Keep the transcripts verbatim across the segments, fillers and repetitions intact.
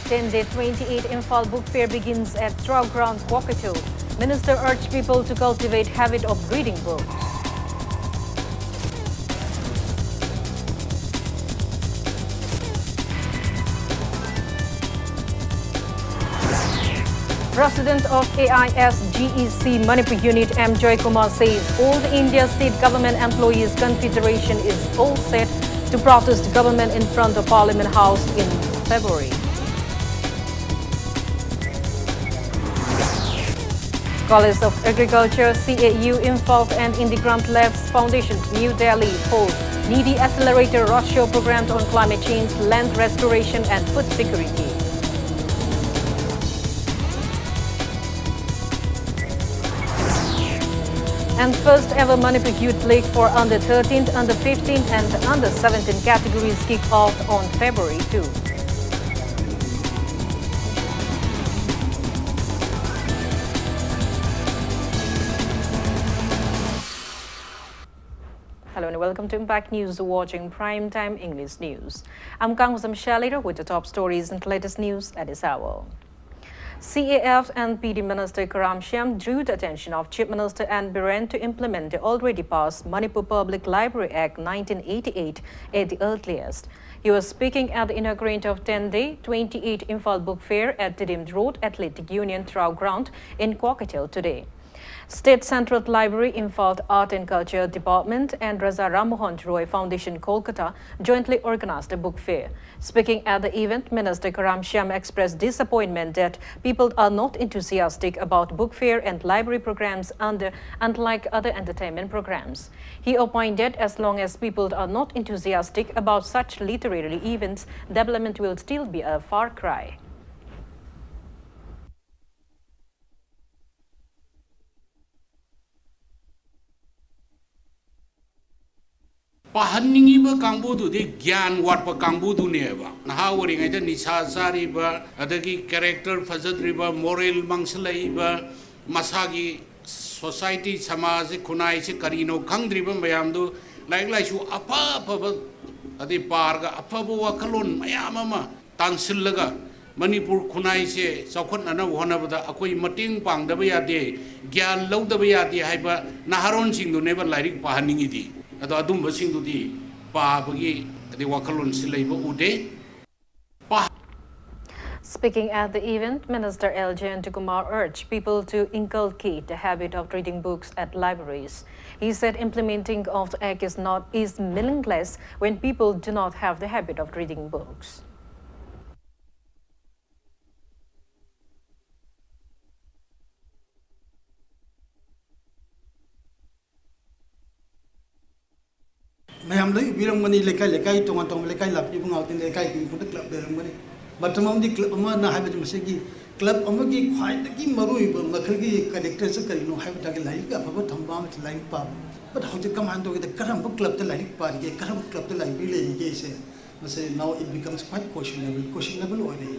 ten-day twenty-eight Imphal Book Fair begins at Trao Ground, Kawkathil. Minister urged people to cultivate habit of reading books. President of A I S G E C Manipur Unit M Joy Kumar says All India State Government Employees Confederation is all set to protest government in front of Parliament House in February. College of Agriculture, C A U, Imphal and Indiagram Labs Foundation, New Delhi, hold NIDI Accelerator Roadshow Program on Climate Change, Land Restoration and Food Security. And first ever Manipur Youth League for under thirteen, under fifteen and under seventeen categories kick off on February two. Hello and welcome to Impact News, watching Prime Time English News. I'm Kangwasam Shalira with the top stories and latest news at this hour. C A F and P D Minister Karam Shyam drew the attention of Chief Minister N Biren to implement the already passed Manipur Public Library Act nineteen eighty-eight at the earliest. He was speaking at the inaugurate of ten-day twenty-eight Imphal Book Fair at Tiddim Road Athletic Union Trao Ground in Kawkathil today. State Central Library, Imphal Art and Culture Department and Raja Ram Mohan Roy Foundation, Kolkata, jointly organized the book fair. Speaking at the event, Minister Karam Shyam expressed disappointment that people are not enthusiastic about book fair and library programs under, unlike other entertainment programs. He opined that as long as people are not enthusiastic about such literary events, development will still be a far cry. ꯄꯥꯍꯟꯅꯤꯡꯉꯤꯕ ꯀꯥꯡꯕꯨꯗꯨꯗꯤ ꯒ꯭ꯌꯥꯟ ꯋꯥꯠꯄ ꯀꯥꯡꯕꯨꯗꯨꯅꯦꯕ꯫ ꯅꯍꯥ ꯑꯣꯏꯔꯤꯉꯩꯗ ꯅꯤꯁꯥ ꯆꯥꯔꯤꯕ, ꯑꯗꯒꯤ character ꯐꯖꯗ꯭ꯔꯤꯕ, moral ꯃꯥꯡꯁꯤꯜꯂꯛꯏꯕ, ꯃꯁꯥꯒꯤ society, ꯁꯃꯥꯖꯁꯤ, ꯈꯨꯟꯅꯥꯏꯁꯤ ꯀꯔꯤꯅꯣ ꯈꯪꯗ꯭ꯔꯤꯕ ꯃꯌꯥꯝꯗꯨ ꯂꯥꯏꯔꯤꯛ ꯂꯥꯏꯁꯨ ꯑꯐ ꯑꯐꯕ ꯑꯗꯩ ꯄꯥꯔꯒ ꯑꯐꯕ ꯋꯥꯈꯜꯂꯣꯟ ꯃꯌꯥꯝ ꯑꯃ ꯇꯥꯟꯁꯤꯜꯂꯒ ꯃꯅꯤꯄꯨꯔ ꯈꯨꯟꯅꯥꯏꯁꯦ ꯆꯥꯎꯈꯠꯅꯅꯕ ꯍꯣꯠꯅꯕꯗ ꯑꯩꯈꯣꯏ ꯃꯇꯦꯡ ꯄꯥꯡꯗꯕ ꯌꯥꯗꯦ, ꯒ꯭ꯌꯥꯟ ꯂꯧꯗꯕ ꯌꯥꯗꯦ ꯍꯥꯏꯕ ꯅꯍꯥꯔꯣꯟꯁꯤꯡꯗꯨꯅꯦꯕ ꯂꯥꯏꯔꯤꯛ ꯄꯥꯍꯟꯅꯤꯡꯉꯤꯗꯤ꯫ ꯑꯗꯣ ꯑꯗꯨꯝꯕꯁꯤꯡꯗꯨꯗꯤ ꯄꯥꯕꯒꯤ ꯑꯗꯩ ꯋꯥꯈꯜꯂꯣꯟꯁꯤ ꯂꯩꯕ ꯎꯗꯦ꯫ ꯄꯥ- Speaking at the event, Minister L Jayantakumar urged people to inculcate the habit of reading books at libraries. He said implementing of the act is not is meaningless when people do not have the habit of reading books. ꯃꯌꯥꯝ ꯂꯣꯏ ꯎꯕꯤꯔꯝꯒꯅꯤ, ꯂꯩꯀꯥꯏ ꯂꯩꯀꯥꯏ, ꯇꯣꯉꯥꯟ ꯇꯣꯉꯥꯟꯕ ꯂꯩꯀꯥꯏ ꯂꯥꯛꯄꯤꯕ ꯉꯥꯛꯇꯅꯤ, ꯂꯩꯀꯥꯏ ꯈꯨꯗꯤꯡꯃꯛꯇ ꯀ꯭ꯂꯕ ꯂꯩꯔꯝꯒꯅꯤ꯫ ꯃꯇꯝ ꯑꯃꯗꯤ ꯀ꯭ꯂꯕ ꯑꯃꯅ ꯍꯥꯏꯕꯗꯤ ꯃꯁꯤꯒꯤ ꯀ꯭ꯂꯕ ꯑꯃꯒꯤ ꯈ꯭ꯋꯥꯏꯗꯒꯤ ꯃꯔꯨꯑꯣꯏꯕ ꯃꯈꯜꯒꯤ ꯀꯦꯔꯦꯛꯇꯔꯁꯦ ꯀꯔꯤꯅꯣ ꯍꯥꯏꯕ ꯇꯥꯔꯒꯗꯤ ꯂꯥꯏꯔꯤꯛ ꯑꯐꯕ ꯊꯝꯕ ꯑꯃꯗꯤ ꯂꯥꯏꯔꯤꯛ ꯄꯥꯕ꯫ But ꯍꯧꯖꯤꯛ ꯀꯃꯥꯏꯅ ꯇꯧꯒꯦꯗ, ꯀꯔꯝꯕ ꯀ꯭ꯂꯕꯇ ꯂꯥꯏꯔꯤꯛ ꯄꯥꯔꯤꯒꯦ, ꯀꯔꯝꯕ ꯀ꯭ꯂꯕꯇ ꯂꯥꯏꯕ꯭ꯔꯦꯔꯤ ꯂꯩꯔꯤꯒꯦꯁꯦ, ꯃꯁꯤ now it becomes quite questionable, questionable ꯑꯣꯏꯔꯦ꯫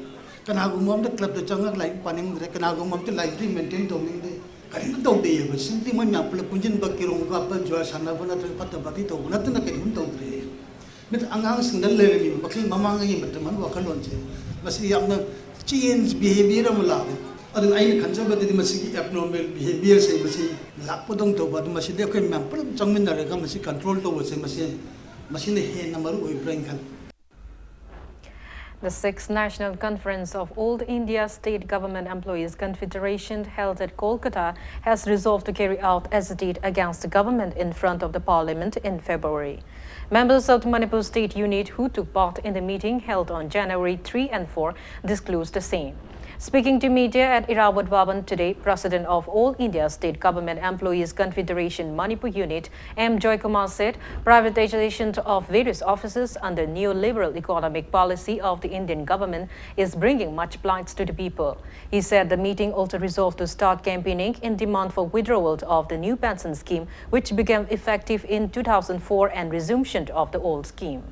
ꯀꯅꯥꯒꯨꯝꯕ ꯑꯃꯗ ꯀ꯭ꯂꯕꯇ ꯆꯪꯉꯒ ꯂꯥꯏꯔꯤꯛ ꯄꯥꯅꯤꯡꯗ꯭ꯔꯦ, ꯀꯅꯥꯒꯨꯝꯕ ꯑꯃꯗ ꯂꯥꯏꯕ꯭ꯔꯦꯔꯤ ꯃꯦꯟꯇꯦꯟ ꯇꯧꯅꯤꯡꯗꯦ, ꯀꯔꯤꯝꯇ ꯇꯧꯗꯦꯕ꯫ Simply ꯃꯣꯏ ꯃꯌꯥꯝ ꯄꯨꯂꯞ ꯄꯨꯟꯁꯤꯟꯕ, ꯀꯦꯔꯣꯝ ꯀꯥꯞꯄ, ꯖꯨꯋꯥꯔ ꯁꯥꯟꯅꯕ ꯅꯠꯇ꯭ꯔꯒ ꯐꯠꯇ ꯐꯠꯇꯤ ꯇꯧꯕ ꯅꯠꯇꯅ ꯀꯔꯤꯒꯨꯝꯕ ꯇꯧꯗ꯭ꯔꯦ꯫ ꯃꯤꯠ ꯑꯉꯥꯡꯁꯤꯡꯗ ꯂꯩꯔꯝꯃꯤꯕ ꯃꯈꯜ ꯃꯃꯥꯡꯉꯩꯒꯤ ꯃꯇꯝ ꯑꯃ ꯋꯥꯈꯜꯂꯣꯟꯁꯦ, ꯃꯁꯤ ꯌꯥꯝꯅ change behavior ꯑꯃ ꯂꯥꯛꯑꯦ꯫ ꯑꯗꯨꯅ ꯑꯩꯅ ꯈꯟꯖꯕꯗꯗꯤ ꯃꯁꯤꯒꯤ abnormal behaviorꯁꯦ ꯃꯁꯤ ꯂꯥꯛꯄꯗꯧꯅ ꯇꯧꯕ꯫ ꯑꯗꯨ ꯃꯁꯤꯗꯤ ꯑꯩꯈꯣꯏ ꯃꯌꯥꯝ ꯄꯨꯂꯞ ꯆꯪꯃꯤꯟꯅꯔꯒ ꯃꯁꯤ control ꯇꯧꯕꯁꯦ, ꯃꯁꯤ, ꯃꯁꯤꯅ ꯍꯦꯟꯅ ꯃꯔꯨ ꯑꯣꯏꯕ꯭ꯔꯥ ꯍꯥꯏꯅ ꯈꯜꯂꯤ꯫ The sixth National Conference of All India State Government Employees Confederation, held at Kolkata, has resolved to carry out as a deed against the government in front of the Parliament in February. Members of the Manipur State Unit who took part in the meeting held on January three and four disclosed the same. Speaking to media at Irrawaddy Bhavan today, President of All India State Government Employees Confederation Manipur Unit, M Joykumar, said privatization of various offices under neoliberal economic policy of the Indian government is bringing much blight to the people. He said the meeting also resolved to start campaigning in demand for withdrawal of the new pension scheme, which became effective in two thousand four, and resumption of the old scheme.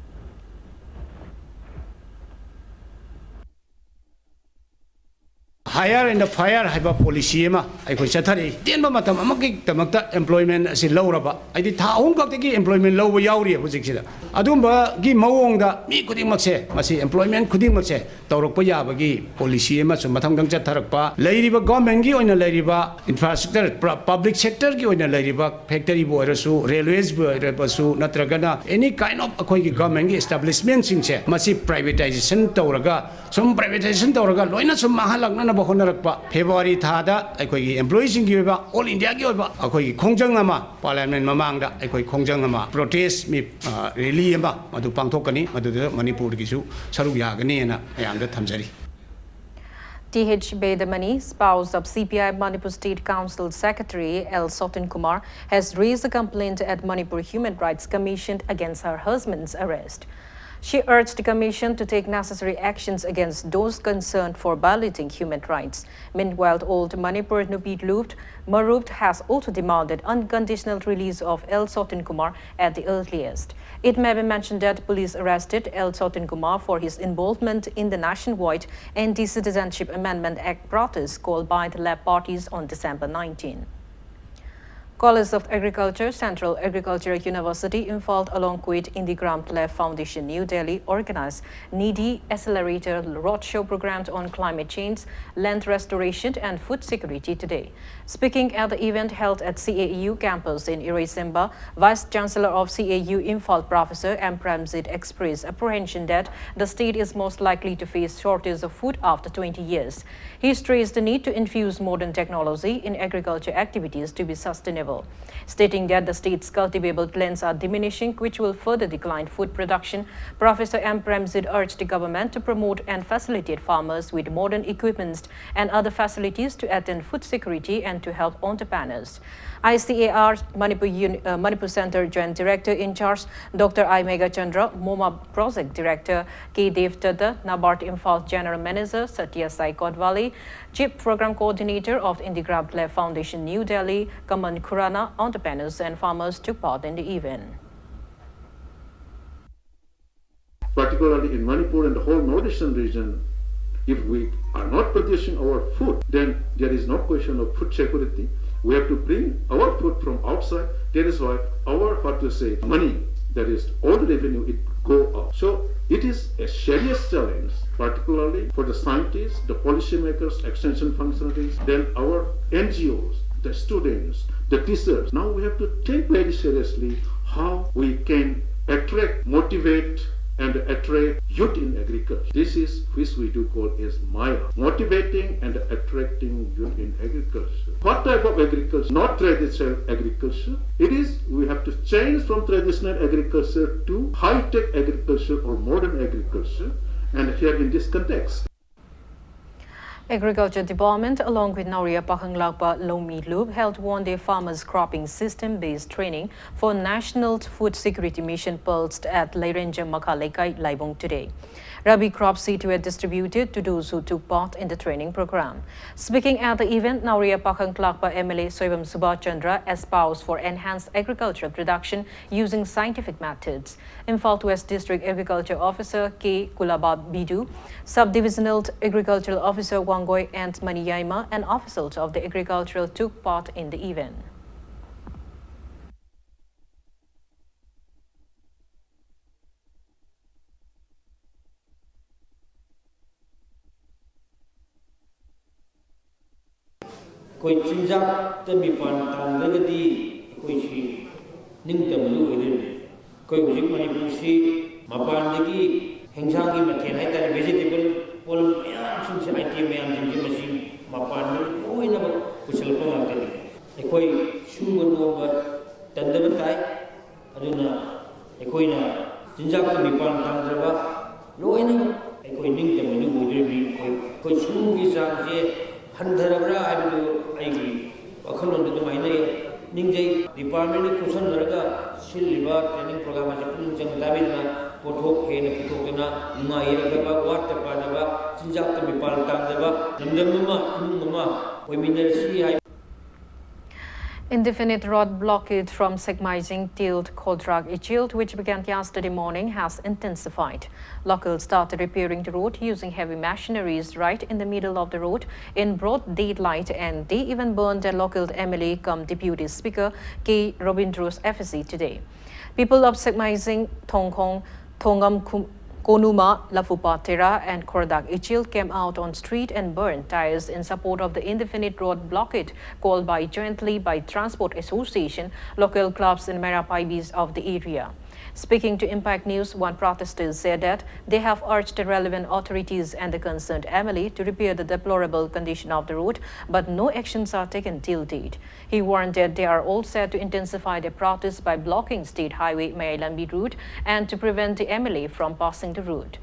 Hire and fire ꯍꯥꯏꯕ policy ꯑꯃ ꯑꯩꯈꯣꯏ ꯆꯠꯊꯔꯛꯏ꯫ ꯇꯦꯟꯕ ꯃꯇꯝ ꯑꯃꯒꯤꯗꯃꯛꯇ employment ꯑꯁꯤ ꯂꯧꯔꯕ, ꯍꯥꯏꯗꯤ ꯊꯥ ꯑꯍꯨꯝ ꯈꯛꯇꯒꯤ employment ꯂꯧꯕ ꯌꯥꯎꯔꯤꯕ ꯍꯧꯖꯤꯛꯁꯤꯗ꯫ ꯑꯗꯨꯝꯕꯒꯤ ꯃꯑꯣꯡꯗ ꯃꯤ ꯈꯨꯗꯤꯡꯃꯛꯁꯦ, ꯃꯁꯤ employment ꯈꯨꯗꯤꯡꯃꯛꯁꯦ ꯇꯧꯔꯛꯄ ꯌꯥꯕꯒꯤ policy ꯑꯃꯁꯨ ꯃꯊꯪ ꯃꯊꯪ ꯆꯠꯊꯔꯛꯄ, ꯂꯩꯔꯤꯕ government ꯀꯤ ꯑꯣꯏꯅ ꯂꯩꯔꯤꯕ infrastructure, ꯄ꯭ꯔ-, public sector ꯒꯤ ꯑꯣꯏꯅ ꯂꯩꯔꯤꯕ factory ꯕꯨ ꯑꯣꯏꯔꯁꯨ, railways ꯕꯨ ꯑꯣꯏꯔꯕꯁꯨ, ꯅꯠꯇ꯭ꯔꯒꯅ any kind of ꯑꯩꯈꯣꯏꯒꯤ government ꯀꯤ establishment ꯁꯤꯡꯁꯦ, ꯃꯁꯤ privatization ꯇꯧꯔꯒ, ꯁꯨꯝ privatization ꯇꯧꯔꯒ ꯂꯣꯏꯅ ꯁꯨꯝ ꯃꯥꯡꯍꯜꯂꯛꯅꯅꯕ ꯍꯣꯠꯅꯔꯛꯄ꯫ February ꯊꯥꯗ ꯑꯩꯈꯣꯏꯒꯤ employee ꯁꯤꯡꯒꯤ ꯑꯣꯏꯕ, all India ꯒꯤ ꯑꯣꯏꯕ ꯑꯩꯈꯣꯏꯒꯤ ꯈꯣꯡꯖꯪ ꯑꯃ, parliament ꯃꯃꯥꯡꯗ ꯑꯩꯈꯣꯏ ꯈꯣꯡꯖꯪ ꯑꯃ, protest ꯃꯤ, ꯑ, rally ꯑꯃ ꯃꯗꯨ ꯄꯥꯡꯊꯣꯛꯀꯅꯤ꯫ ꯃꯗꯨꯗ ꯃꯅꯤꯄꯨꯔꯒꯤꯁꯨ ꯁꯔꯨꯛ ꯌꯥꯒꯅꯤꯅ ꯃꯌꯥꯝꯗ ꯊꯝꯖꯔꯤ꯫ Th Bedamani, spouse of C P I Manipur State Council Secretary L Sotin Kumar, has raised a complaint at Manipur Human Rights Commission against her husband's arrest. She urged the commission to take necessary actions against those concerned for violating human rights. Meanwhile, old Manipur Nupit Lupt Marupt has also demanded unconditional release of L Sotin Kumar at the earliest. It may be mentioned that police arrested L Sotin Kumar for his involvement in the nationwide Anti-Citizenship Amendment Act protests called by the left parties on December nineteen. College of Agriculture, Central Agriculture University, Imphal, along with Indigram Left Foundation, New Delhi, organized NIDHI Accelerator Roadshow program on climate change, land restoration, and food security today. Speaking at the event held at C A U campus in Iraisemba, Vice Chancellor of C A U Imphal, Professor M Premjit, expressed apprehension that the state is most likely to face shortage of food after twenty years. He stressed the need to infuse modern technology in agriculture activities to be sustainable, stating that the state's cultivable lands are diminishing, which will further decline food production. Professor M Premjit urged the government to promote and facilitate farmers with modern equipments and other facilities to attain food security and to help entrepreneurs. I C A R Manipur, Uni- uh, Manipur Center Joint Director in Charge Doctor I Meghachandra, MoMA Project Director K Devdatta, NABARD Imphal General Manager Satya Sai Kotwali, Chief Program Coordinator of Indigram Left Foundation, New Delhi, Kaman Khurana, entrepreneurs and farmers took part in the event. Particularly in Manipur and the whole northeastern region, If we are not producing our food, then there is no question of food security. We have to bring our food from outside. That is why our, what to say, money, that is all the revenue, it go up. So it is a serious challenge, particularly for the scientists, the policymakers, extension functionaries, then our N G Os, the students, the teachers. Now we have to think very seriously how we can attract, motivate, and attract youth in agriculture. This is which we do call as Maya, motivating and attracting youth in agriculture. What type of agriculture? Not traditional agriculture. It is, we have to change from traditional agriculture to high-tech agriculture or modern agriculture. And here in this context, Agriculture Department along with Naoria Pakhanglakpa Lomi Loop held one-day farmers cropping system-based training for National Food Security Mission pulsed at Leirenja Makha Leikai Laibung today. Rabi crops seed were distributed to those who took part in the training program. Speaking at the event, Naoria Pakhanglakpa M L A Soibam Subhas Chandra espoused for enhanced agricultural production using scientific methods. Imphal West District Agriculture Officer K Kulaba Bidu, Sub-Divisional Agricultural Officer Wangoi and Maniyaima, and officials of the agricultural took part in the event. ꯑꯩꯈꯣꯏ ꯆꯤꯟꯖꯥꯛꯇ ꯃꯤꯄꯥꯟ ꯇꯥꯡꯗ꯭ꯔꯒꯗꯤ ꯑꯩꯈꯣꯏꯁꯤ ꯅꯤꯡꯇꯝꯕꯗꯨ ꯑꯣꯏꯗꯣꯏꯅꯤ꯫ ꯑꯩꯈꯣꯏ ꯍꯧꯖꯤꯛ ꯃꯅꯤꯄꯨꯔꯁꯤ ꯃꯄꯥꯟꯗꯒꯤ ꯍꯤꯟꯖꯥꯡꯒꯤ ꯃꯊꯦꯜ ꯍꯥꯏꯇꯥꯔꯦ, vegetable ꯄꯣꯠꯂꯝ ꯃꯌꯥꯝꯁꯤꯡꯁꯦ, item ꯃꯌꯥꯝꯁꯤꯡꯁꯦ ꯃꯁꯤ ꯃꯄꯥꯟꯗꯒꯤ ꯂꯣꯏꯅꯃꯛ ꯄꯨꯁꯤꯜꯂꯛꯄ ꯉꯥꯛꯇꯅꯤ꯫ ꯑꯩꯈꯣꯏ ꯁꯨꯕ ꯅꯣꯝꯕ ꯇꯟꯗꯕ ꯇꯥꯏ꯫ ꯑꯗꯨꯅ ꯑꯩꯈꯣꯏꯅ ꯆꯤꯟꯖꯥꯛꯇ ꯃꯤꯄꯥꯟ ꯇꯥꯡꯗ꯭ꯔꯕ ꯂꯣꯏꯅꯃꯛ ꯑꯩꯈꯣꯏ ꯅꯤꯡꯇꯝꯕꯗꯨ ꯑꯣꯏꯗꯣꯔꯤꯕꯅꯤ꯫ ꯑꯩꯈꯣꯏ, ꯑꯩꯈꯣꯏ ꯁꯨꯕꯒꯤ ꯆꯥꯡꯁꯦ ꯍꯟꯊꯔꯕ꯭ꯔꯥ ꯍꯥꯏꯕꯗꯨ ꯑꯩꯒꯤ ꯋꯥꯈꯜꯂꯣꯟꯗ ꯑꯗꯨꯃꯥꯏꯅ ꯅꯤꯡꯖꯩ꯫ Department ꯈꯨꯠꯁꯝꯅꯔꯒ ꯁꯤꯜꯂꯤꯕ training program ꯑꯁꯤ ꯄꯨꯛꯅꯤꯡ ꯆꯪꯅ ꯇꯥꯕꯤꯗꯨꯅ ꯄꯣꯠꯊꯣꯛ ꯍꯦꯟꯅ ꯄꯨꯊꯣꯛꯇꯨꯅ ꯅꯨꯡꯉꯥꯏ ꯌꯥꯏꯐꯕ, ꯋꯥꯠꯇ ꯄꯥꯗꯕ, ꯆꯤꯟꯖꯥꯛꯇ ꯃꯤꯄꯥꯟ ꯇꯥꯡꯗꯕ ꯂꯝꯗꯝ ꯑꯃ, ꯏꯃꯨꯡ ꯑꯃ ꯑꯣꯏꯃꯤꯟꯅꯔꯁꯤ ꯍꯥꯏ꯫ Indefinite road blockade from Sekmaijing till Khodrak Ichil, which began yesterday morning, has intensified. Locals started repairing the road using heavy machineries right in the middle of the road in broad daylight, and they even burned a local M L A cum Deputy Speaker K Robindro's effigy today. People of Sekmaijing, Thongkhong, Thongam Kum- Konuma, Lafupa Tera, and Khordak Ichil came out on street and burned tires in support of the indefinite road blockade called by jointly by Transport Association, local clubs, and Mera Paibis of the area. Speaking to Impact News, one protester said that they have urged the relevant authorities and the concerned M L A to repair the deplorable condition of the road, but no actions are taken till date. He warned that they are all set to intensify their protests by blocking State Highway Mayai Lambi route and to prevent the M L A from passing the road.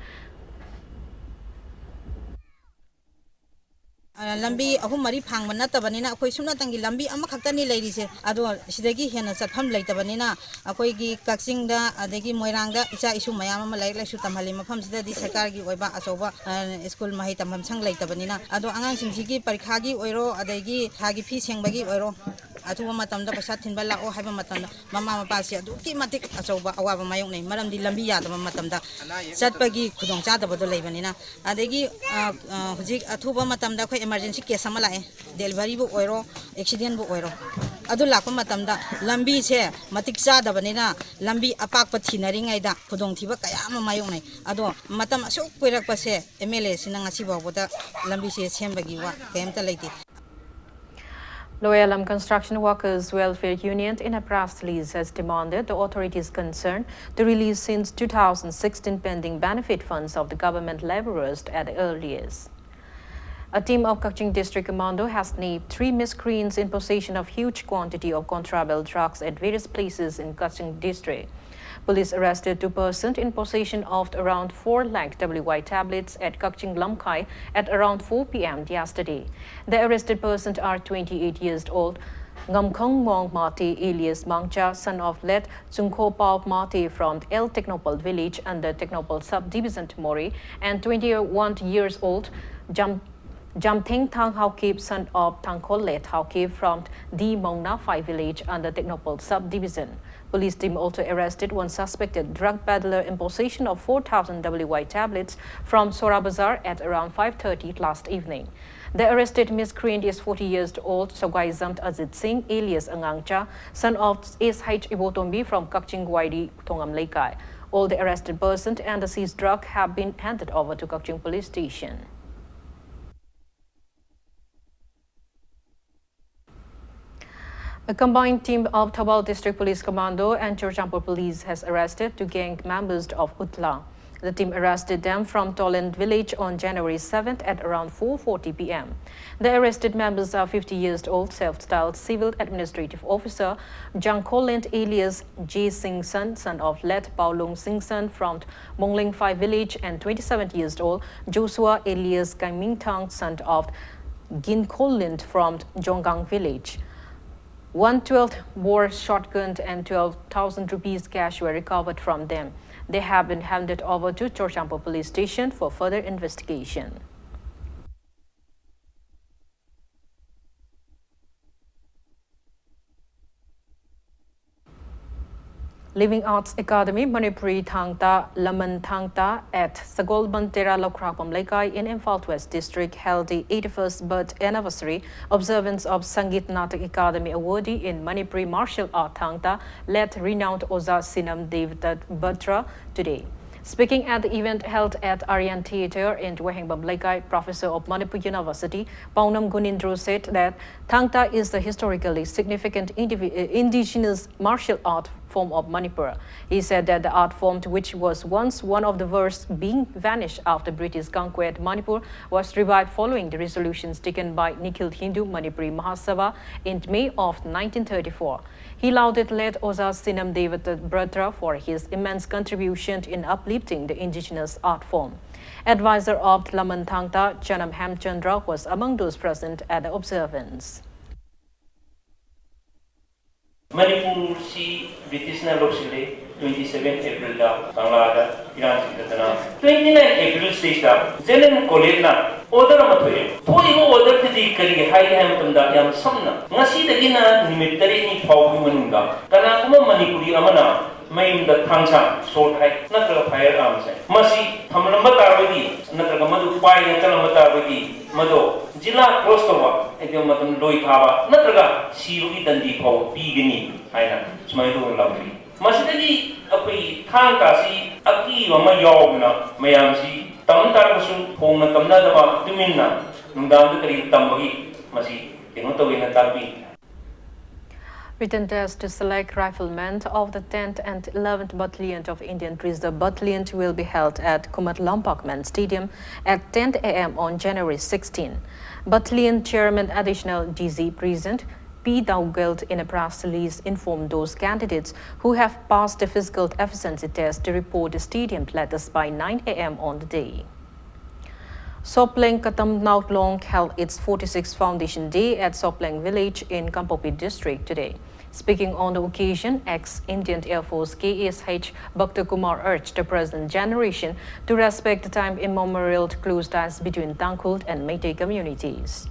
ꯑ, ꯂꯝꯕꯤ ꯑꯍꯨꯝ ꯃꯔꯤ ꯐꯥꯡꯕ ꯅꯠꯇꯕꯅꯤꯅ ꯑꯩꯈꯣꯏ ꯁꯨꯞꯅꯇꯪꯒꯤ ꯂꯝꯕꯤ ꯑꯃꯈꯛꯇꯅꯤ ꯂꯩꯔꯤꯁꯦ꯫ ꯑꯗꯣ ꯁꯤꯗꯒꯤ ꯍꯦꯟꯅ ꯆꯠꯐꯝ ꯂꯩꯇꯕꯅꯤꯅ ꯑꯩꯈꯣꯏꯒꯤ ꯀꯛꯆꯤꯡꯗ ꯑꯗꯒꯤ ꯃꯣꯏꯔꯥꯡꯗ ꯏꯆꯥ ꯏꯁꯨ ꯃꯌꯥꯝ ꯑꯃ ꯂꯥꯏꯔꯤꯛ ꯂꯥꯏꯁꯨ ꯇꯝꯍꯜꯂꯤ꯫ ꯃꯐꯝꯁꯤꯗꯗꯤ ꯁꯔꯀꯥꯔꯒꯤ ꯑꯣꯏꯕ ꯑꯆꯧꯕ, ꯑ, ꯁ꯭ꯀꯨꯜ ꯃꯍꯩ ꯇꯝꯐꯝ ꯁꯪ ꯂꯩꯇꯕꯅꯤꯅ꯫ ꯑꯗꯣ ꯑꯉꯥꯡꯁꯤꯡꯁꯤꯒꯤ ꯄꯔꯤꯈꯥꯒꯤ ꯑꯣꯏꯔꯣ, ꯑꯗꯒꯤ ꯊꯥꯒꯤ ꯐꯤ ꯁꯦꯡꯕꯒꯤ ꯑꯣꯏꯔꯣ, ꯑꯊꯨꯕ ꯃꯇꯝꯗ ꯄꯩꯁꯥ ꯊꯤꯟꯕ ꯂꯥꯛꯑꯣ ꯍꯥꯏꯕ ꯃꯇꯝꯗ ꯃꯃꯥ ꯃꯄꯥꯁꯤ ꯑꯗꯨꯛꯀꯤ ꯃꯇꯤꯛ ꯑꯆꯧꯕ ꯑꯋꯥꯕ ꯃꯥꯌꯣꯛꯅꯩ꯫ ꯃꯔꯝꯗꯤ ꯂꯝꯕꯤ ꯌꯥꯗꯕ ꯃꯇꯝꯗ ꯆꯠꯄꯒꯤ ꯈꯨꯗꯣꯡꯆꯥꯗꯕꯗꯣ ꯂꯩꯕꯅꯤꯅ꯫ ꯑꯗꯒꯤ, ꯑ, ꯑ, ꯍꯧꯖꯤꯛ ꯑꯊꯨꯕ ꯃꯇꯝꯗ ꯑꯩꯈꯣꯏ emergency case ꯑꯃ ꯂꯥꯛꯑꯦ, deliveryꯕꯨ ꯑꯣꯏꯔꯣ, accidentꯕꯨ ꯑꯣꯏꯔꯣ, ꯑꯗꯨ ꯂꯥꯛꯄ ꯃꯇꯝꯗ ꯂꯝꯕꯤꯁꯦ ꯃꯇꯤꯛ ꯆꯥꯗꯕꯅꯤꯅ ꯂꯝꯕꯤ ꯑꯄꯥꯛꯄ ꯊꯤꯅꯔꯤꯉꯩꯗ ꯈꯨꯗꯣꯡꯊꯤꯕ ꯀꯌꯥ ꯑꯃ ꯃꯥꯌꯣꯛꯅꯩ꯫ ꯑꯗꯣ ꯃꯇꯝ ꯑꯁꯨꯛ ꯀꯨꯏꯔꯛꯄꯁꯦ MLAꯁꯤꯅ ꯉꯁꯤ ꯐꯥꯎꯕꯗ ꯂꯝꯕꯤꯁꯦ ꯁꯦꯝꯕꯒꯤ ꯋꯥ ꯀꯩꯝꯇ ꯂꯩꯇꯦ꯫ Lower Lam Construction Workers Welfare Union, in a press release, has demanded the authorities concerned to release since two thousand sixteen pending benefit funds of the government laborers at the earliest. A team of Kakching District Commando has nabbed three miscreants in possession of huge quantity of contraband drugs at various places in Kakching District. Police arrested two persons in possession of around four lakh W Y tablets at Kakching Lamkhai at around four p.m. yesterday. The arrested persons are twenty-eight years old Ngamkhong Mong Mate alias Mangcha, son of late Chungkho Pao Mate from L Technopal village under Technopal subdivision Mori, and twenty-one years old Jam Jamtheng Thang Haokip, son of Thangkhollet Haokip from D Mongna Phai village under Tengnoupal subdivision. Police team also arrested one suspected drug peddler in possession of four thousand W Y tablets from Sora Bazar at around five thirty last evening. The arrested miscreant is forty years old Sogaizamt Ajit Singh, alias Angangcha, son of S H Ibotombi from Kakching Wairi, Thongam Leikai. All the arrested persons and the seized drug have been handed over to Kakching Police Station. A combined team of Thoubal District Police Commando and Churachandpur Police has arrested two gang members of Utla. The team arrested them from Tolen village on January seventh at around four forty p m. The arrested members are fifty years old self-styled civil administrative officer Jangkholent alias J Singson, son of Let Paulung Singson from Monglengphai village, and twenty-seven years old Joshua alias Kaimingthang, son of Ginkholent from Jonggang village. One twelve bore shotgun and twelve thousand rupees cash were recovered from them. They have been handed over to Churachandpur Police Station for further investigation. Living Arts Academy Manipuri Thangta Laman Thangta at Sagolban Tera Lokrakpam Leikai in Imphal West District held the eighty-first birth anniversary observance of Sangeet Natak Academy awardee in Manipuri martial art Thangta, late renowned Oza Sinam Dev Batra, today. Speaking at the event held at Aryan Theatre in Wahengbam Leikai, Professor of Manipur University, Paunam Gunindro, said that Thangta is the historically significant indivi- uh, indigenous martial art form of Manipur. He said that the art form, which was once one of the worst, being vanished after British conquered Manipur, was revived following the resolutions taken by Nikhil Hindu Manipuri Mahasabha in May of nineteen thirty-four. He lauded late Oza Sinam Dev Batra for his immense contribution in uplifting the indigenous art form. Advisor of Laman Thangta, Chanam Hemchandra, was among those present at the observance. ꯃꯅꯤꯄꯨꯔꯁꯤ ꯕ꯭ꯔꯤꯇꯤꯁꯅ ꯂꯧꯁꯤꯜꯂꯦ꯫ Twenty seven April ꯗ ꯀꯪꯂꯥꯗ ꯏꯔꯥꯡ ꯆꯤꯡꯈꯠꯇꯅ, twenty nine April ꯁꯤꯗꯩꯁꯤꯗ general ꯀꯣꯂꯦꯖꯅ order ꯑꯃ ꯊꯣꯛꯑꯦ꯫ ꯊꯣꯛꯏꯕ ꯑꯣꯔꯗꯔꯗꯨꯗꯤ ꯀꯔꯤ ꯍꯥꯏꯒꯦ ꯍꯥꯏꯕ ꯃꯇꯝꯗ, ꯌꯥꯝ ꯁꯝꯅ, ꯉꯁꯤꯗꯒꯤꯅ ꯅꯨꯃꯤꯠ ꯇꯔꯦꯠꯅꯤ ꯐꯥꯎꯕꯒꯤ ꯃꯅꯨꯡꯗ ꯀꯅꯥꯒꯨꯝꯕ ꯃꯅꯤꯄꯨꯔꯤ ꯑꯃꯅ ꯃꯌꯨꯝꯗ ꯊꯥꯡꯁꯥꯡ, ꯁꯣꯔꯠ ꯍꯥꯏ, ꯅꯠꯇ꯭ꯔꯒ ꯐꯥꯏꯌꯔ ꯑꯥꯔꯝꯁ ꯍꯥꯏ, ꯃꯁꯤ ꯊꯝꯂꯝꯕ ꯇꯥꯔꯒꯗꯤ, ꯅꯠꯇ꯭ꯔꯒ ꯃꯗꯨ ꯄꯥꯏꯗꯅ ꯆꯠꯂꯝꯕ ꯇꯥꯔꯒꯗꯤ, ꯃꯗꯣ ꯖꯤꯂꯥ ꯀ꯭ꯔꯣꯁ ꯇꯧꯕ, ꯍꯥꯏꯗꯤ ꯃꯇꯝ ꯂꯣꯏ ꯊꯥꯕ ꯅꯠꯇ꯭ꯔꯒ ꯁꯤꯕꯒꯤ ꯗꯟꯗꯤ ꯐꯥꯎꯕ ꯄꯤꯒꯅꯤ ꯍꯥꯏꯅ ꯁꯨꯃꯥꯏꯅ ꯇꯧꯅ ꯂꯥꯎꯊꯣꯛꯏ꯫ ꯃꯁꯤꯗꯒꯤ ꯑꯩꯈꯣꯏ ꯊꯥꯡ ꯇꯥꯁꯤ ꯑꯀꯤꯕ ꯑꯃ ꯌꯥꯎꯗꯅ ꯃꯌꯥꯝꯁꯤ ꯇꯝ ꯇꯥꯔꯒꯁꯨ ꯐꯣꯡꯅ ꯇꯝꯅꯗꯕ, ꯇꯨꯃꯤꯟꯅ ꯅꯨꯡꯗꯥꯡꯗ ꯀꯔꯤ ꯇꯝꯕꯒꯤ ꯃꯁꯤ ꯀꯩꯅꯣ ꯇꯧꯋꯦꯅ ꯇꯥꯛꯄꯤ꯫ Written test to select riflemen of the tenth and eleventh Battalion of Indian Reserve Battalion will be held at Kumat Lampak Men Stadium at ten a m on January sixteen. Battalion Chairman Additional D G President P Daugeld in a press release informed those candidates who have passed the physical efficiency test to report the stadium letters by nine a m on the day. Sopleng Katam Naotlong held its forty-sixth Foundation Day at Sopleng Village in Kangpokpi District today. Speaking on the occasion, ex-Indian Air Force K S H Bhakta Kumar urged the present generation to respect the time immemorial close ties between Tangkhul and Meitei communities.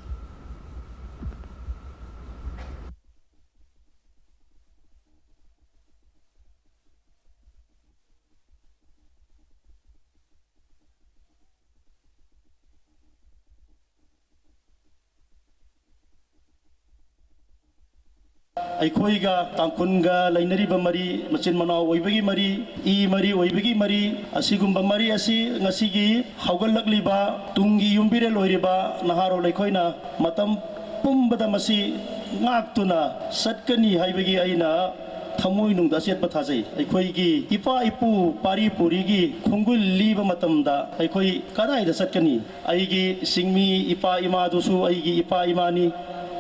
ꯑꯩꯈꯣꯏꯒ ꯇꯥꯡꯈꯨꯜꯒ ꯂꯩꯅꯔꯤꯕ ꯃꯔꯤ, ꯃꯆꯤꯟ ꯃꯅꯥꯎ ꯑꯣꯏꯕꯒꯤ ꯃꯔꯤ, E ꯃꯔꯤ ꯑꯣꯏꯕꯒꯤ ꯃꯔꯤ, ꯑꯁꯤꯒꯨꯝꯕ ꯃꯔꯤ ꯑꯁꯤ ꯉꯁꯤꯒꯤ ꯍꯧꯒꯠꯂꯛꯂꯤꯕ ꯇꯨꯡꯒꯤ ꯌꯨꯝꯕꯤꯔꯦꯜ ꯑꯣꯏꯔꯤꯕ ꯅꯍꯥꯔꯣꯜ ꯑꯩꯈꯣꯏꯅ ꯃꯇꯝ ꯄꯨꯝꯕꯗ ꯃꯁꯤ ꯉꯥꯛꯇꯨꯅ ꯆꯠꯀꯅꯤ ꯍꯥꯏꯕꯒꯤ ꯑꯩꯅ ꯊꯃꯣꯏꯅꯨꯡꯗ ꯑꯆꯦꯠꯄ ꯊꯥꯖꯩ꯫ ꯑꯩꯈꯣꯏꯒꯤ ꯏꯄꯥ ꯏꯄꯨ ꯄꯥꯔꯤ ꯄꯨꯔꯤꯒꯤ ꯈꯣꯡꯒꯨꯜ ꯂꯤꯕ ꯃꯇꯝꯗ ꯑꯩꯈꯣꯏ ꯀꯗꯥꯏꯗ ꯆꯠꯀꯅꯤ? ꯑꯩꯒꯤ ꯆꯤꯡꯃꯤ ꯏꯄꯥ ꯏꯃꯥꯗꯨꯁꯨ ꯑꯩꯒꯤ ꯏꯄꯥ ꯏꯃꯥꯅꯤ,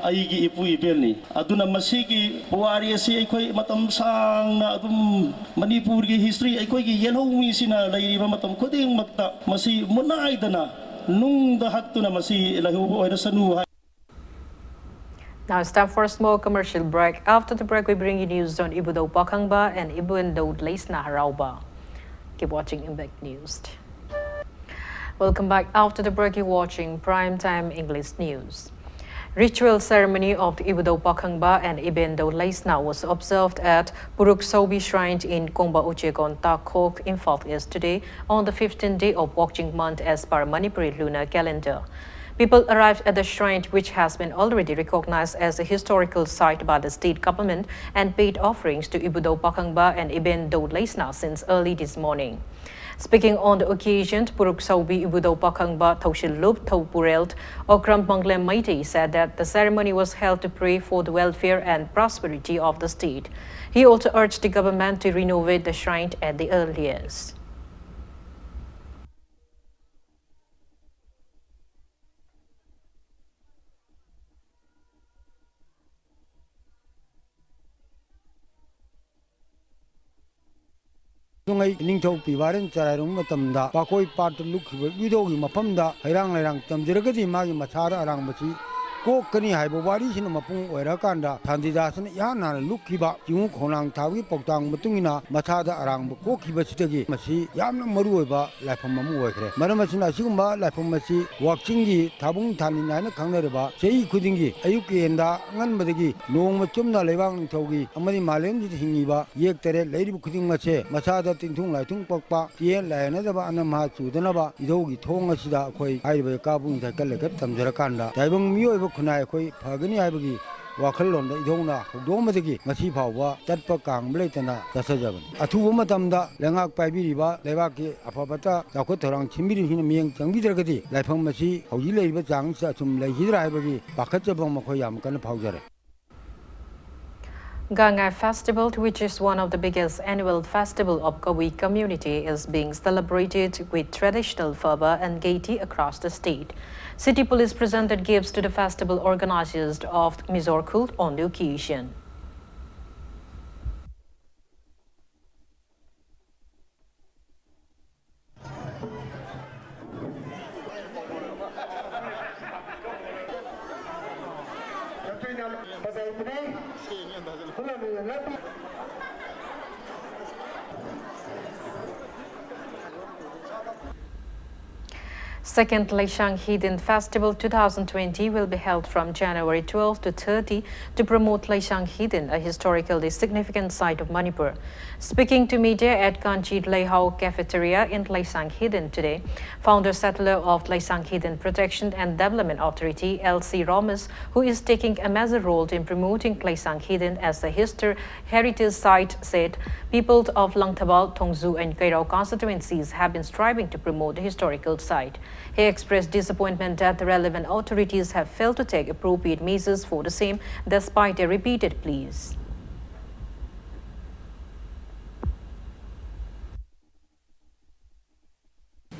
ꯑꯩꯒꯤ ꯏꯄꯨ ꯏꯕꯦꯜꯅꯤ꯫ ꯑꯗꯨꯅ ꯃꯁꯤꯒꯤ ꯄꯨꯋꯥꯔꯤ ꯑꯁꯤ ꯑꯩꯈꯣꯏ ꯃꯇꯝ ꯁꯥꯡꯅ ꯑꯗꯨꯝ ꯃꯅꯤꯄꯨꯔꯒꯤ ꯍꯤꯁꯇ꯭ꯔꯤ ꯑꯩꯈꯣꯏꯒꯤ ꯌꯦꯜꯍꯧꯃꯤꯁꯤꯅ ꯂꯩꯔꯤꯕ ꯃꯇꯝ ꯈꯨꯗꯤꯡꯃꯛꯇ ꯃꯁꯤ ꯃꯨꯠꯅꯥꯏꯗꯅ ꯅꯨꯡꯗ ꯍꯛꯇꯨꯅ ꯃꯁꯤ ꯂꯩꯍꯧꯕ ꯑꯣꯏꯔꯁꯅꯨ ꯍꯥꯏ꯫ Now it's time for a small commercial break. After the break, we bring you news on Ibudou Pakhangba and Ibundou Leisna Harauba. Keep watching Impact News. Welcome back. After the break, you're watching Prime Time English News. Ritual ceremony of the Ibudou Pakhangba and Ibendou Leisna was observed at Puruksobi Shrine in Kongba Uchegon Takhok, Imphal East today, on the fifteenth day of Wakching month as per Manipuri lunar calendar. People arrived at the shrine, which has been already recognized as a historical site by the state government, and paid offerings to Ibudou Pakhangba and Ibendou Leisna since early this morning. Speaking on the occasion, Puruksobi Ibudou Pakhangba Thoushillup Thoupurelt Okram Manglem Meitei said that the ceremony was held to pray for the welfare and prosperity of the state. He also urged the government to renovate the shrine at the earliest. ꯇꯨꯡꯉꯩ ꯅꯤꯡꯊꯧ ꯄꯤꯕꯥꯔꯦꯟ ꯆꯔꯥꯏꯔꯣꯝ ꯃꯇꯝꯗ ꯄꯥꯀꯣꯏ ꯄꯥꯠꯇ ꯂꯨꯞꯈꯤꯕ ꯏꯕꯨꯙꯧꯒꯤ ꯃꯐꯝꯗ ꯍꯩꯔꯥꯡ ꯂꯩꯔꯥꯡ ꯇꯝꯖꯔꯒꯗꯤ ꯃꯥꯒꯤ ꯃꯁꯥꯗ ꯑꯔꯥꯡꯕꯁꯤ ꯀꯣꯛꯀꯅꯤ ꯍꯥꯏꯕ ꯋꯥꯔꯤꯁꯤꯅ ꯃꯄꯨꯡ ꯑꯣꯏꯔꯀꯥꯟꯗ ꯁꯥꯟꯇꯤꯗꯥꯁꯅ ꯏꯍꯥꯟ ꯍꯥꯟꯅ ꯂꯨꯞꯈꯤꯕ ꯆꯤꯡꯉꯨ ꯈꯣꯡꯅꯥꯡ ꯊꯥꯕꯒꯤ ꯄꯥꯎꯇꯥꯛ ꯃꯇꯨꯡ ꯏꯟꯅ ꯃꯁꯥꯗ ꯑꯔꯥꯡꯕ ꯀꯣꯛꯈꯤꯕꯁꯤꯗꯒꯤ ꯃꯁꯤ ꯌꯥꯝꯅ ꯃꯔꯨ ꯑꯣꯏꯕ ꯂꯥꯏꯐꯝ ꯑꯃ ꯑꯣꯏꯈ꯭ꯔꯦ꯫ ꯃꯔꯝ ꯑꯁꯤꯅ ꯑꯁꯤꯒꯨꯝꯕ ꯂꯥꯏꯐꯝ ꯑꯁꯤ ꯋꯥꯛꯆꯤꯡꯒꯤ ꯊꯥꯕꯨꯡ ꯊꯥꯅꯤꯟ ꯍꯥꯏꯅ ꯈꯪꯅꯔꯤꯕ ꯆꯍꯤ ꯈꯨꯗꯤꯡꯒꯤ ꯑꯌꯨꯛꯀꯤ ꯍꯦꯟꯗꯥ ꯑꯉꯟꯕꯗꯒꯤ ꯅꯣꯡꯃ ꯆꯨꯞꯅ ꯂꯩꯕꯥꯛ ꯅꯤꯡꯊꯧꯒꯤ ꯑꯃꯗꯤ ꯃꯥꯂꯦꯝꯁꯤꯗ ꯍꯤꯡꯉꯤꯕ ꯌꯦꯛ ꯇꯔꯦꯠ ꯂꯩꯔꯤꯕ ꯈꯨꯗꯤꯡꯃꯛꯁꯦ ꯃꯁꯥꯗ ꯇꯤꯟꯊꯨꯡ ꯂꯥꯏꯊꯨꯡ ꯄꯛꯄ, ꯇꯤꯌꯦꯟ ꯂꯥꯏꯌꯦꯟꯅꯗꯕ ꯑꯅꯝꯍꯥ ꯆꯨꯗꯅꯕ ꯏꯙꯧꯒꯤ ꯊꯣꯡ ꯑꯁꯤꯗ ꯑꯩꯈꯣꯏ ꯍꯥꯏꯔꯤꯕ ꯀꯥꯕꯨꯡ ꯁꯥꯏꯀꯜ ꯂꯩꯈꯠ ꯇꯝꯖꯔꯀꯥꯟꯗ ꯇꯥꯏꯕꯪ ꯃꯤꯑꯣꯏꯕ ꯈꯨꯟꯅꯥꯏ ꯑꯩꯈꯣꯏ ꯐꯒꯅꯤ ꯍꯥꯏꯕꯒꯤ ꯋꯥꯈꯜꯂꯣꯟꯗ ꯏꯙꯧꯅ ꯍꯧꯗꯣꯛꯑꯝꯕꯗꯒꯤ ꯉꯁꯤ ꯐꯥꯎꯕ ꯇꯠꯄ ꯀꯥꯡꯕ ꯂꯩꯇꯅ ꯆꯠꯊꯖꯕꯅꯤ꯫ ꯑꯊꯨꯕ ꯃꯇꯝꯗ ꯂꯩꯉꯥꯛ ꯄꯥꯏꯕꯤꯔꯤꯕ ꯂꯩꯕꯥꯛꯀꯤ ꯑꯐ ꯐꯠꯇ ꯆꯥꯎꯈꯠ ꯊꯧꯔꯥꯡ ꯁꯤꯟꯕꯤꯔꯤꯕꯁꯤꯡꯅ ꯃꯤꯠꯌꯦꯡ ꯆꯪꯕꯤꯗ꯭ꯔꯒꯗꯤ ꯂꯥꯏꯐꯝ ꯑꯁꯤ ꯍꯧꯖꯤꯛ ꯂꯩꯔꯤꯕ ꯆꯥꯡꯁꯤꯗ ꯑꯁꯨꯝ ꯂꯩꯈꯤꯗ꯭ꯔꯥ ꯍꯥꯏꯕꯒꯤ ꯄꯥꯈꯠꯆꯕ ꯑꯃ ꯑꯩꯈꯣꯏ ꯌꯥꯝ ꯀꯟꯅ ꯐꯥꯎꯖꯔꯦ꯫ Gangai Festival, which is one of the biggest annual festival of Kawi community, is being celebrated with traditional fervor and gaiety across the state. City police presented gifts to the festival organizers of Mizoram on the occasion. Second Leishang Hidin Festival two thousand twenty will be held from January twelve to thirty to promote Leishang Hidin, a historically significant site of Manipur. Speaking to media at Kanchi Leihao Cafeteria in Leishang Hidin today, founder settler of Leishang Hidin Protection and Development Authority, L C Romas, who is taking a major role in promoting Leishang Hidin as a histor- heritage site, said people of Langthabal, Thongzu, and Keirao constituencies have been striving to promote the historical site. He expressed disappointment that the relevant authorities have failed to take appropriate measures for the same despite their repeated pleas.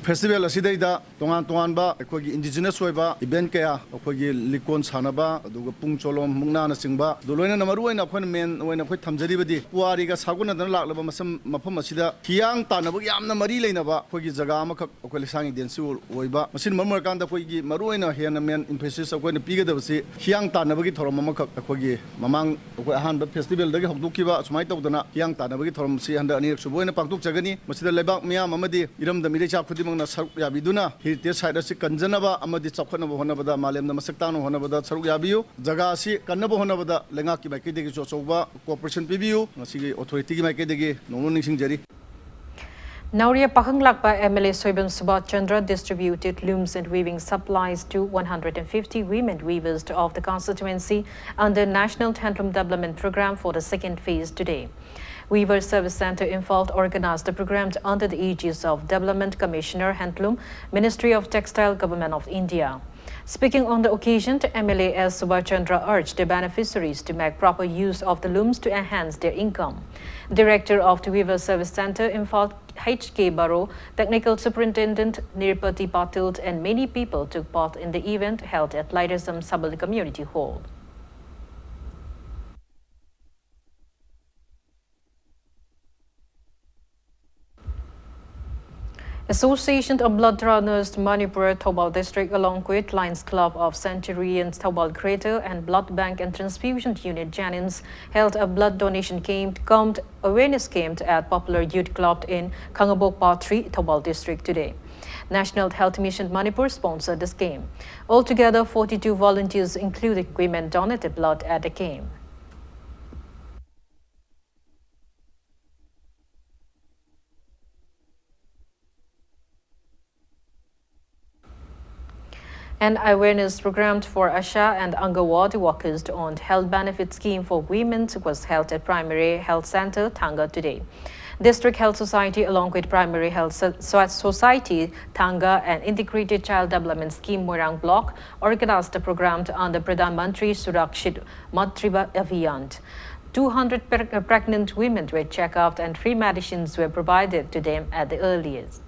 Festival ꯑꯁꯤꯗꯩꯗ ꯇꯣꯉꯥꯟ ꯇꯣꯉꯥꯟꯕ ꯑꯩꯈꯣꯏꯒꯤ indigenous ꯑꯣꯏꯕ event ꯀꯌꯥ, ꯑꯩꯈꯣꯏꯒꯤ ꯂꯤꯀꯣꯟ ꯁꯥꯟꯅꯕ, ꯑꯗꯨꯒ ꯄꯨꯡ ꯆꯣꯂꯣꯝ, ꯃꯨꯛꯅꯥꯅꯆꯤꯡꯕ, ꯑꯗꯨ ꯂꯣꯏꯅꯅ ꯃꯔꯨ ꯑꯣꯏꯅ ꯑꯩꯈꯣꯏꯅ ꯃꯦꯟ ꯑꯣꯏꯅ ꯑꯩꯈꯣꯏ ꯊꯝꯖꯔꯤꯕꯗꯤ ꯄꯨꯋꯥꯔꯤꯒ ꯁꯥꯒꯣꯟꯅꯗꯅ ꯂꯥꯛꯂꯕ ꯃꯁꯝ-, ꯃꯐꯝ ꯑꯁꯤꯗ ꯍꯤꯌꯥꯡ ꯇꯥꯟꯅꯕꯒ ꯌꯥꯝꯅ ꯃꯔꯤ ꯂꯩꯅꯕ ꯑꯩꯈꯣꯏꯒꯤ ꯖꯒꯥ ꯑꯃꯈꯛ ꯑꯩꯈꯣꯏ ꯂꯩꯁꯥꯡ ꯍꯤꯗꯦꯟꯁꯤ ꯑꯣꯏꯕ꯫ ꯃꯁꯤꯅ ꯃꯔꯝ ꯑꯣꯏꯔꯀꯥꯟꯗ ꯑꯩꯈꯣꯏꯒꯤ ꯃꯔꯨ ꯑꯣꯏꯅ ꯍꯦꯟꯅ ꯃꯦꯟ ꯏꯝꯐꯦꯁꯤꯁ ꯑꯩꯈꯣꯏꯅ ꯄꯤꯒꯗꯕꯁꯤ ꯍꯤꯌꯥꯡ ꯇꯥꯟꯅꯕꯒꯤ ꯊꯧꯔꯝ ꯑꯃꯈꯛ ꯑꯩꯈꯣꯏꯒꯤ ꯃꯃꯥꯡ ꯑꯩꯈꯣꯏ ꯑꯍꯥꯟꯕ ꯐꯦꯁꯇꯤꯚꯦꯜꯗꯒꯤ ꯍꯧꯗꯣꯛꯈꯤꯕ ꯑꯁꯨꯃꯥꯏꯅ ꯇꯧꯗꯅ ꯍꯤꯌꯥꯡ ꯇꯥꯟꯅꯕꯒꯤ ꯊꯧꯔꯝꯁꯤ ꯍꯟꯗꯛ ꯑꯅꯤꯔꯛ ꯁꯨꯕ ꯑꯣꯏꯅ ꯄꯥꯡꯊꯣꯛꯆꯒꯅꯤ꯫ ꯃꯁꯤꯗ ꯂꯩꯕꯥꯛ ꯃꯤꯌꯥꯝ ꯑꯃꯗꯤ ꯏꯔꯝꯗꯝ ꯏꯔꯩꯆꯥ ꯈꯨꯗꯤꯡꯃꯛꯅ ꯁꯔꯨꯛ ꯌꯥꯕꯤꯗꯨꯅ ꯍꯦꯔꯤꯇꯦꯖ ꯁꯥꯏꯠ ꯑꯁꯤ ꯀꯟꯖꯅꯕ ꯑꯃꯗꯤ ꯆꯥꯎꯈꯠꯅꯕ ꯍꯣꯠꯅꯕꯗ, ꯃꯥꯂꯦꯝꯗ ꯃꯁꯛ ꯇꯥꯛꯅꯕ ꯍꯣꯠꯅꯕꯗ ꯁꯔꯨꯛ ꯌꯥꯕꯤꯌꯨ꯫ ꯖꯒꯥ ꯑꯁꯤ ꯀꯟꯅꯕ ꯍꯣꯠꯅꯕꯗ ꯂꯩꯉꯥꯛꯀꯤ ꯃꯥꯏꯀꯩꯗꯒꯤꯁꯨ ꯑꯆꯧꯕ ꯀꯣꯑꯣꯄꯔꯦꯁꯟ ꯄꯤꯕꯤꯌꯨ꯫ ꯉꯁꯤꯒꯤ ꯑꯣꯊꯣꯔꯤꯇꯤꯒꯤ ꯃꯥꯏꯀꯩꯗꯒꯤ ꯅꯣꯡꯅ ꯅꯤꯡꯁꯤꯡꯖꯔꯤ꯫ Naoria Pakhanglakpa M L A Soibam Subhash Chandra distributed looms and weaving supplies to one hundred fifty women weavers of the constituency under National Handloom Development Programme for the second phase today. Weaver Service Centre Imphal organized the programme under the aegis of Development Commissioner Handloom, Ministry of Textile, Government of India. Speaking on the occasion, M L A S Subhash Chandra urged the beneficiaries to make proper use of the looms to enhance their income. Director of the Weaver Service Centre Imphal, H K Baro, Technical Superintendent Nirpati Patil, and many people took part in the event held at Laidasam Sabal Community Hall. Association of Blood Donors Manipur Thoubal District, along with Lions Club of Centurions Thoubal Greater and Blood Bank and Transfusion Unit Jennings, held a blood donation camp cum awareness camp at Popular Youth Club in Khangabokpatri, Thoubal District today. National Health Mission Manipur sponsored this camp. Altogether, forty-two volunteers, including women, donated blood at the camp. An awareness program for ASHA and Anganwadi workers on health benefit scheme for women was held at Primary Health Center, Thanga today. District Health Society, along with Primary Health So-, So-, Society, Thanga, and Integrated Child Development Scheme, Moirang Block, organized the program under Pradhan Mantri Surakshit Matritva Abhiyan. Two hundred pre-, pregnant women were checked up and free medicines were provided to them at the earliest.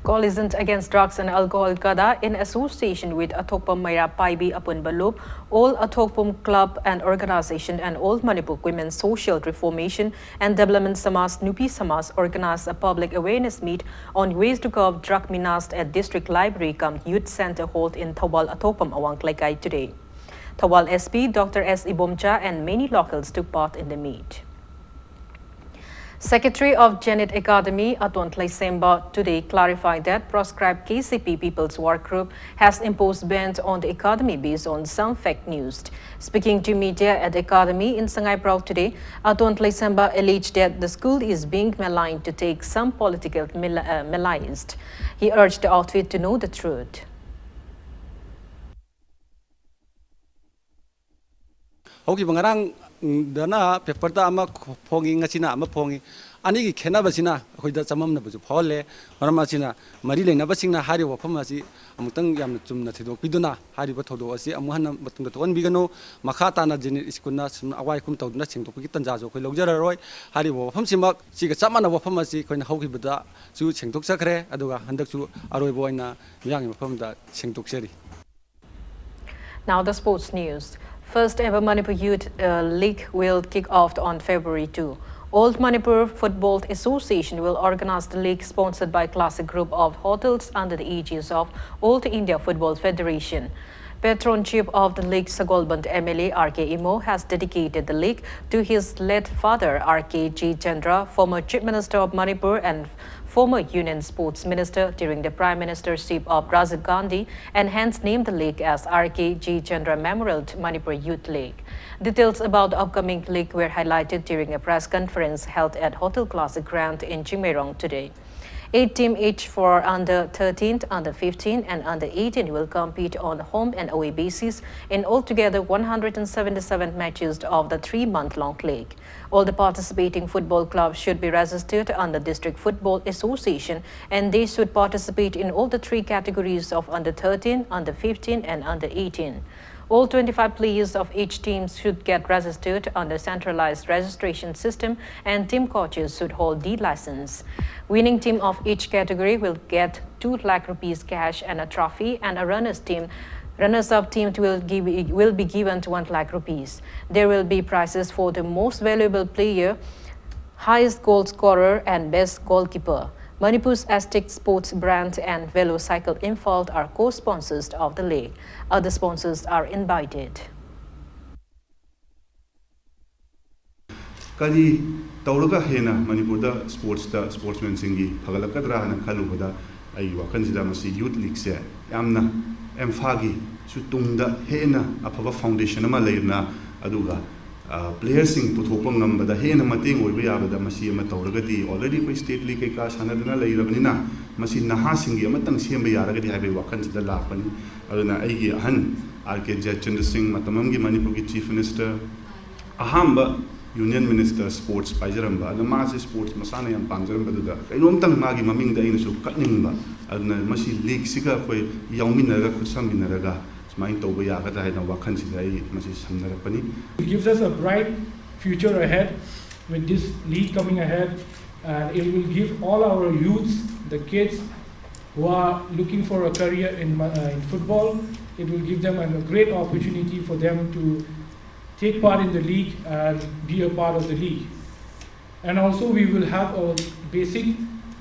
Coalition Against Drugs and Alcohol, CADA, in association with Athokpam Meira Paibi Apunba Lup, All Athokpam Club and Organization, and All Manipur Women Social Reformation and Development Samaj, Nupi Samaj, organized a public awareness meet on ways to curb drug menace at District Library cum Youth Center Hall in Thoubal Athokpam Awang Leikai today. Thoubal S P Doctor S Ibomcha and many locals took part in the meet. Secretary of Zenith Academy, Aton Tleisemba, today clarified that proscribed K C P People's Work Group has imposed bans on the academy based on some fake news. Speaking to media at the academy in Sangaiprao today, Aton Tleisemba alleged that the school is being maligned to take some political mal-, uh, malice. He urged the outfit to know the truth. ꯍꯧꯈꯤꯕ ꯉꯔꯥꯡ, ꯎꯝ, ꯗꯅ ꯄꯦꯄꯔꯗ ꯑꯃ ꯐꯣꯡꯉꯤ, ꯉꯁꯤꯅ ꯑꯃ ꯐꯣꯡꯉꯤ꯫ ꯑꯅꯤꯒꯤ ꯈꯦꯠꯅꯕꯁꯤꯅ ꯑꯩꯈꯣꯏꯗ ꯆꯃꯝꯅꯕꯁꯨ ꯐꯥꯎꯍꯜꯂꯦ꯫ ꯃꯔꯝ ꯑꯁꯤꯅ, ꯃꯔꯤ ꯂꯩꯅꯕꯁꯤꯡꯅ ꯍꯥꯏꯔꯤꯕ ꯋꯥꯐꯝ ꯑꯁꯤ ꯑꯃꯨꯛꯇꯪ ꯌꯥꯝꯅ ꯆꯨꯝꯅ ꯊꯤꯗꯣꯛꯄꯤꯗꯨꯅ, ꯍꯥꯏꯔꯤꯕ ꯊꯧꯗꯣꯛ ꯑꯁꯤ ꯑꯃꯨꯛ ꯍꯟꯅ ꯃꯇꯨꯡꯗ ꯊꯣꯛꯍꯟꯕꯤꯒꯅꯨ꯫ ꯃꯈꯥ ꯇꯥꯅ ꯖꯦꯅꯤꯠ ꯁ꯭ꯀꯨꯜꯅ ꯁꯨꯝ ꯑꯋꯥꯏ ꯑꯈꯨꯝ ꯇꯧꯗꯨꯅ ꯁꯦꯡꯗꯣꯛꯄꯒꯤ ꯇꯥꯟꯖꯥꯁꯨ ꯑꯩꯈꯣꯏ ꯂꯧꯖꯔꯔꯣꯏ꯫ ꯍꯥꯏꯔꯤꯕ ꯋꯥꯐꯝꯁꯤꯃꯛ ꯁꯤꯒ ꯆꯞ ꯃꯥꯟꯅꯕ ꯋꯥꯐꯝ ꯑꯁꯤ ꯑꯩꯈꯣꯏꯅ ꯍꯧꯈꯤꯕꯗꯁꯨ ꯁꯦꯡꯗꯣꯛꯆꯈ꯭ꯔꯦ, ꯑꯗꯨꯒ ꯍꯟꯗꯛꯁꯨ ꯑꯔꯣꯏꯕ ꯑꯣꯏꯅ ꯃꯤꯌꯥꯝꯒꯤ ꯃꯐꯝꯗ ꯁꯦꯡꯗꯣꯛꯆꯔꯤ꯫ Now the sports news. First ever Manipur Youth uh, League will kick off on February two. All Manipur Football Association will organize the league, sponsored by Classic Group of Hotels under the aegis of All India Football Federation. Patron chief of the league, Sagolband M L A R K Imo, has dedicated the league to his late father, R K G Chandra, former Chief Minister of Manipur and former Union Sports Minister during the Prime Ministership of Rajiv Gandhi, and hence named the league as R K G Chandra Memorial Manipur Youth League. Details about the upcoming league were highlighted during a press conference held at Hotel Classic Ground in Chingmeirong today. Eight teams, each for under thirteen, under fifteen, and under eighteen, will compete on home and away basis in altogether one hundred and seventy-seven matches of the three-month-long league. All the participating football clubs should be registered under District Football Association, and they should participate in all the three categories of under thirteen, under fifteen, and under eighteen. All twenty-five players of each team should get registered under centralized registration system, and team coaches should hold D license. Winning team of each category will get two lakh rupees cash and a trophy, and a runners team, runners-up team will give, will be given one lakh rupees. There will be prizes for the most valuable player, highest goal scorer, and best goalkeeper. Manipur's Aztec Sports Brand and Velocycle Imphal are co-sponsors of the league. Other sponsors are invited. ꯀꯔꯤ ꯇꯧꯔꯒ ꯍꯦꯟꯅ ꯃꯅꯤꯄꯨꯔꯗ ꯁ꯭ꯄꯣꯔꯠꯁꯇ ꯁ꯭ꯄꯣꯔꯠꯁꯃꯦꯟꯁꯤꯡꯒꯤ ꯐꯒꯠꯂꯛꯀꯗ꯭ꯔꯥ ꯍꯥꯏꯅ ꯈꯜꯂꯨꯕꯗ, ꯑꯩꯒꯤ ꯋꯥꯈꯜꯁꯤꯗ ꯃꯁꯤ ꯌꯨꯠ ꯂꯤꯒꯁꯦ ꯌꯥꯝꯅ ꯏꯝꯐꯥꯜꯒꯤꯁꯨ ꯇꯨꯡꯗ ꯍꯦꯟꯅ ꯑꯐꯕ ꯐꯥꯎꯟꯗꯦꯁꯟ ꯑꯃ ꯂꯩꯔꯅ, ꯑꯗꯨꯒ ꯄ꯭ꯂꯦꯌꯔꯁꯤꯡ ꯄꯨꯊꯣꯛꯄ ꯉꯝꯕꯗ ꯍꯦꯟꯅ ꯃꯇꯦꯡ ꯑꯣꯏꯕ ꯌꯥꯕꯗ ꯃꯁꯤ ꯑꯃ ꯇꯧꯔꯒꯗꯤ, already ꯑꯩꯈꯣꯏ ꯁ꯭ꯇꯦꯠ ꯂꯤꯒ ꯀꯩꯀꯥ ꯁꯥꯟꯅꯗꯅ ꯂꯩꯔꯕꯅꯤꯅ, ꯃꯁꯤ ꯅꯍꯥꯁꯤꯡꯒꯤ ꯑꯃꯇꯪ ꯁꯦꯝꯕ ꯌꯥꯔꯒꯗꯤ ꯍꯥꯏꯕꯒꯤ ꯋꯥꯈꯜꯁꯤꯗ ꯂꯥꯛꯄꯅꯤ꯫ ꯑꯗꯨꯅ ꯑꯩꯒꯤ ꯑꯍꯟ ꯑꯥꯔ ꯀꯦ ꯖꯌꯆꯟꯗ꯭ꯔ ꯁꯤꯡ, ꯃꯇꯝ ꯑꯃꯒꯤ ꯃꯅꯤꯄꯨꯔꯒꯤ ꯆꯤꯐ ꯃꯤꯅꯤꯁꯇꯔ, ꯑꯍꯥꯟꯕ Union Minister Sports ꯄꯥꯏꯖꯔꯝꯕ, ꯑꯗꯨꯅ ꯃꯥꯁꯦ sports ꯃꯁꯥꯅ ꯌꯥꯝ ꯄꯥꯝꯖꯔꯝꯕꯗꯨꯗ ꯀꯩꯅꯣꯝꯇꯪ ꯃꯥꯒꯤ ꯃꯃꯤꯡꯗ ꯑꯩꯅꯁꯨ ꯀꯠꯅꯤꯡꯕ, ꯑꯗꯨꯅ ꯃꯁꯤ leagueꯁꯤꯒ ꯑꯩꯈꯣꯏ ꯌꯥꯎꯃꯤꯟꯅꯔꯒ ꯈꯨꯠꯁꯝꯃꯤꯟꯅꯔꯒ ꯁꯨꯃꯥꯏꯅ ꯇꯧꯕ ꯌꯥꯒꯗ꯭ꯔꯥ ꯍꯥꯏꯅ ꯋꯥꯈꯜꯁꯤꯗ ꯑꯩ ꯃꯁꯤ ꯁꯝꯅꯔꯛꯄꯅꯤ꯫ It gives us a bright future ahead with this league coming ahead, and it will give all our youths, the kids who are looking for a career in, uh, in football, it will give them a great opportunity for them to take part in the league and be a part of the league. And also, we will have a basic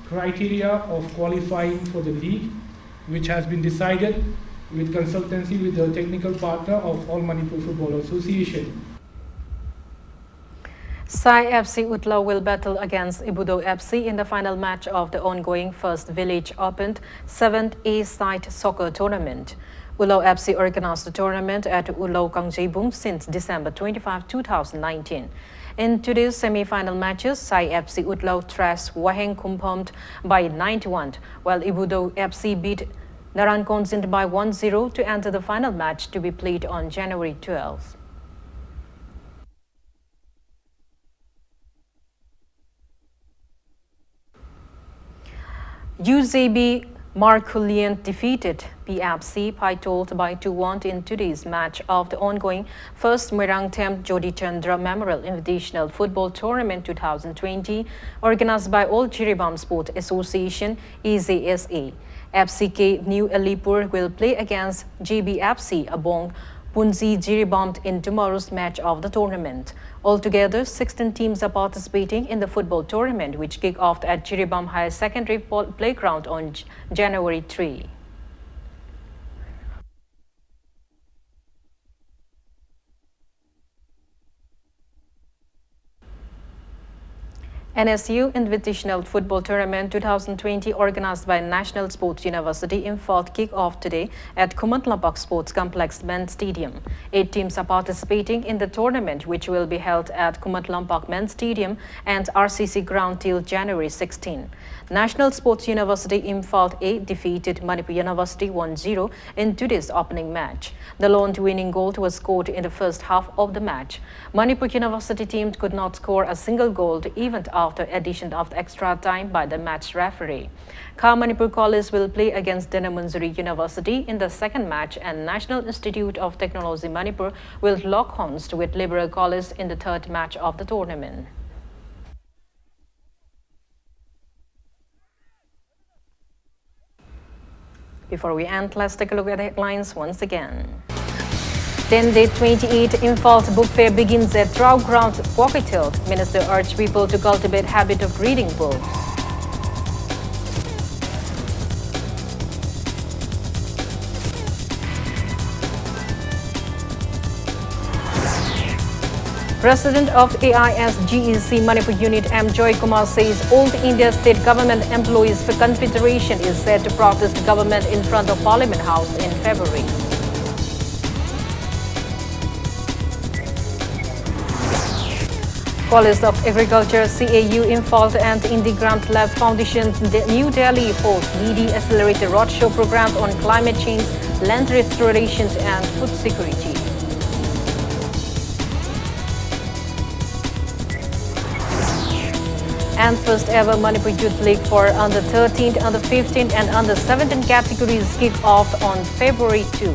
criteria of qualifying for the league, which has been decided with consultancy with the technical partner of All Manipur Football Association. Sai F C Ulao will battle against Ippudo F C in the final match of the ongoing First Village Open seventh A-side soccer tournament. Ulao F C organized the tournament at Ulao Kangjeibung since December twenty-five, two thousand nineteen. In today's semi-final matches, Sai F C Ulao thrashed Waheng Khumphom by nine to one, while Ippudo F C beat Naran Khongjin by one zero to enter the final match to be played on January twelfth. U J B Marcullian defeated P F C Phaitol by two one in today's match of the ongoing First Moirangthem Jyoti Chandra Memorial Invitational Football Tournament two thousand twenty, organized by All Jiribam Sport Association, A J S A. F C K New Alipur will play against J B F C Abong Punji Jiribam in tomorrow's match of the tournament. Altogether, sixteen teams are participating in the football tournament, which kick off at Jiribam Higher Secondary Pol- Playground on J- January three. N S U Invitational Football Tournament two thousand twenty, organized by National Sports University Imphal, kick off today at Khumantlampak Sports Complex Men's Stadium. Eight teams are participating in the tournament, which will be held at Khumantlampak Men's Stadium and R C C ground till January sixteen. National Sports University Imphal A defeated Manipur University one zero in today's opening match. The lone winning goal was scored in the first half of the match. Manipur University team could not score a single goal even after addition of extra time by the match referee. Kha Manipur College will play against Dhanamanjuri University in the second match, and National Institute of Technology Manipur will lock horns with Liberal College in the third match of the tournament. Before we end, let's take a look at the headlines once again. Ten day twenty-eight Imphal Book Fair begins at Trao Ground, Kwakeithel. Minister urged people to cultivate habit of reading books. President of A I S G E C Manipur Unit M Joy Kumar says All India State Government Employees Confederation is set to protest government in front of Parliament House in February. College of Agriculture, C A U Imphal and Indie Grant Lab Foundation, De-, New Delhi host D D Accelerator Roadshow program on climate change, land restoration and food security. And first ever Manipur Youth League for under thirteen, under fifteen and under seventeen categories kick off on February two.